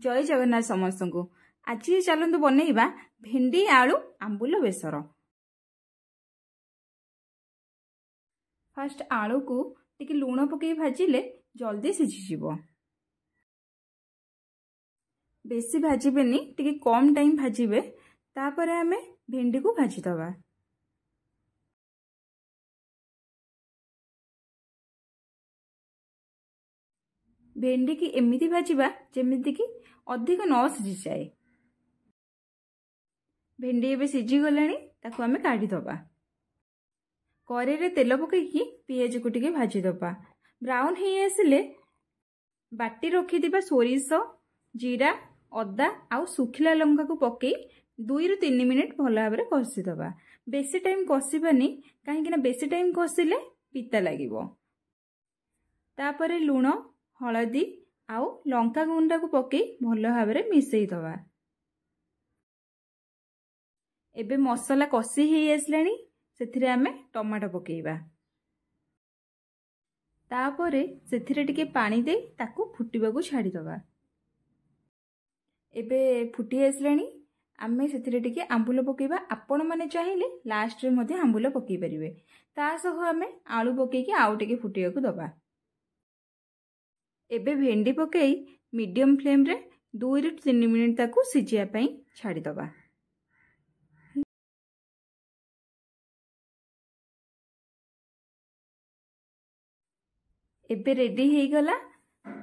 ଜୟ ଜଗନ୍ନାଥ ସମସ୍ତଙ୍କୁ। ଆଜି ଚାଲନ୍ତୁ ବନେଇବା ଭେଣ୍ଡି ଆଳୁ ଆମ୍ବୁଲ ବେସର। ଫାଷ୍ଟ ଆଳୁକୁ ଟିକେ ଲୁଣ ପକାଇ ଭାଜିଲେ ଜଲ୍ଦି ସିଝିଯିବ। ବେଶୀ ଭାଜିବେନି, ଟିକେ କମ୍ ଟାଇମ୍ ଭାଜିବେ। ତାପରେ ଆମେ ଭେଣ୍ଡିକୁ ଭାଜିଦେବା। ଭେଣ୍ଡିକି ଏମିତି ଭାଜିବା ଯେମିତିକି ଅଧିକ ନ ସିଝିଯାଏ। ଭେଣ୍ଡି ଏବେ ସିଝିଗଲାଣି, ତାକୁ ଆମେ କାଢ଼ିଦେବା। କରେଇରେ ତେଲ ପକାଇକି ପିଆଜକୁ ଟିକେ ଭାଜିଦେବା। ବ୍ରାଉନ୍ ହେଇ ଆସିଲେ ବାଟି ରଖିଥିବା ସୋରିଷ, ଜିରା, ଅଦା ଆଉ ଶୁଖିଲା ଲଙ୍କାକୁ ପକାଇ 2ରୁ 3 ମିନିଟ୍ ଭଲ ଭାବରେ କଷିଦେବା। ବେଶୀ ଟାଇମ୍ କଷିବାନି, କାହିଁକିନା ବେଶୀ ଟାଇମ୍ କଷିଲେ ପିତା ଲାଗିବ। ତାପରେ ଲୁଣ, ହଳଦୀ ଆଉ ଲଙ୍କା ଗୁଣ୍ଡକୁ ପକାଇ ଭଲ ଭାବରେ ମିଶାଇ ଦେବା। ଏବେ ମସଲା କଷି ହେଇ ଆସିଲାଣି, ସେଥିରେ ଆମେ ଟମାଟୋ ପକାଇବା। ତାପରେ ସେଥିରେ ଟିକେ ପାଣି ଦେଇ ତାକୁ ଫୁଟିବାକୁ ଛାଡ଼ିଦେବା। ଏବେ ଫୁଟି ଆସିଲାଣି, ଆମେ ସେଥିରେ ଟିକେ ଆମ୍ବୁଲ ପକାଇବା। ଆପଣମାନେ ଚାହିଁଲେ ଲାଷ୍ଟରେ ମଧ୍ୟ ଆମ୍ବୁଲ ପକାଇ ପାରିବେ। ତା ସହ ଆମେ ଆଳୁ ପକାଇକି ଆଉ ଟିକେ ଫୁଟିବାକୁ ଦେବା। ଏବେ ଭେଣ୍ଡି ପକାଇ ମିଡ଼ିୟମ୍ ଫ୍ଲେମ୍ରେ 2ରୁ 3 ମିନିଟ୍ ତାକୁ ସିଝିବା ପାଇଁ ଛାଡ଼ିଦେବା। ଏବେ ରେଡ଼ି ହେଇଗଲା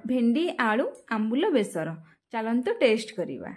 ଭେଣ୍ଡି ଆଳୁ ଆମ୍ବୁଲ ବେସର। ଚାଲନ୍ତୁ ଟେଷ୍ଟ କରିବା।